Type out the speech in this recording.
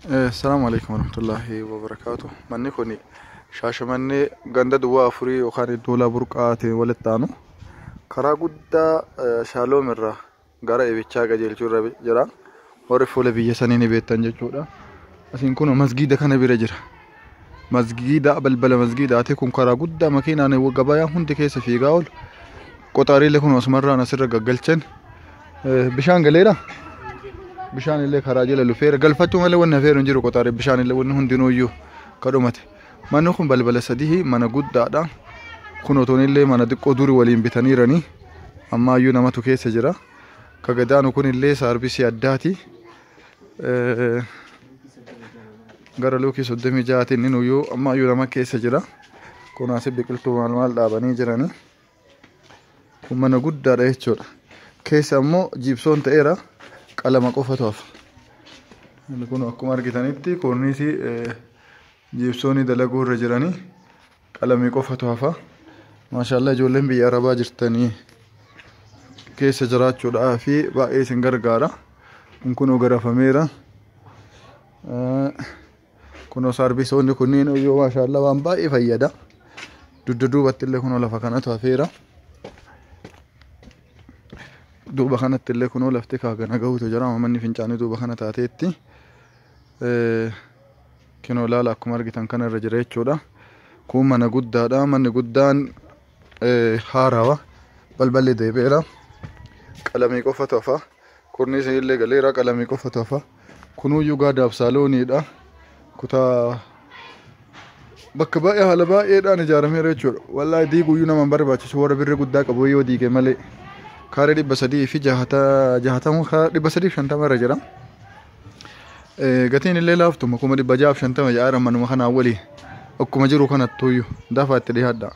Assalaamu alaikum warahmatullaahi wabarakaatu. Manni kun Shaashamannee ganda duwwaa afurii yookaan iddoo laa burqaa ta'e walitti aanu karaa guddaa Shaaloom irraa gara Ibichaa qajeelchuu irra jira. Warri fuula biyya sanii ni beektan jechuudha. Asiin kun masgiida kana bira jira. Masgiida balbala masgiidaati kun karaa guddaa makiinaan gabayaa hundi keessa fiigaa oolu. Qoxaariilee kun asumarraan asirra gaggalchan. Bishaan galeera. Bishaan illee karaa jala lufeera. Galfachuu malee wanni hafeeru hin jiru qoxaaree bishaan illee wanni hundinuu iyyuu kadhumate. Manni kun balbala sadii mana guddaadha. Kun otoon illee mana xiqqoo duri waliin bitaniiranii ammaayyuu namatu keessa jira. Ka gadaanu kun illee saarbisii addaati. Gara luukii 36tiin inni iyyuu ammaayyuu nama keessa jira. Kun asii biqiltuu maal maal dhaabanii jiranii. Kun mana guddaadha jechuudha. Keessa ammoo jiibsoon ta'eera. Qalama qofatu hafa. Kun akkuma argitanitti kunis jiibsoonni dalaguu irra jiranii qalamii qofatu hafa. Maashaallah, ijoolleen biyya Arabaa jirtanii keessa jiraachuudhaa fi baay'ee isin gargaara. Kun kunoo garafameera. Kunoo saarbisoonni kunniin iyyuu maashaallah waan baay'ee fayyada. Dugda duubatti illee kunoo lafa kanatu hafeera. Duuba kanatti illee kunoo lafti kaagana gahuutu jira. Manni fincaanii duuba kana taateetti. Kinoo laala, akkuma argitan kana irra jira jechuudha. Kun mana guddaadha. Manni guddaan haarawa. Balballi deebi'eera. Qalamii qofatu hafa. Kurnis illee galeera. Qalamii qofatu hafa. Kunuyyuu gaadaaf saalooniidha. Kutaa bakka baay'ee haala baay'eedhaan ijaarameera jechuudha. Wallaahi diiguyyuu nama hin barbaachisu warra birri guddaa qabu yoo diige malee. Kaaree 360, 350 irra jira. Gatiin illee laaftuma 650,000 jedhaa manuma kanaan walii. Akkuma jiru kanattuyyuu dafaa itti dhiyaadha.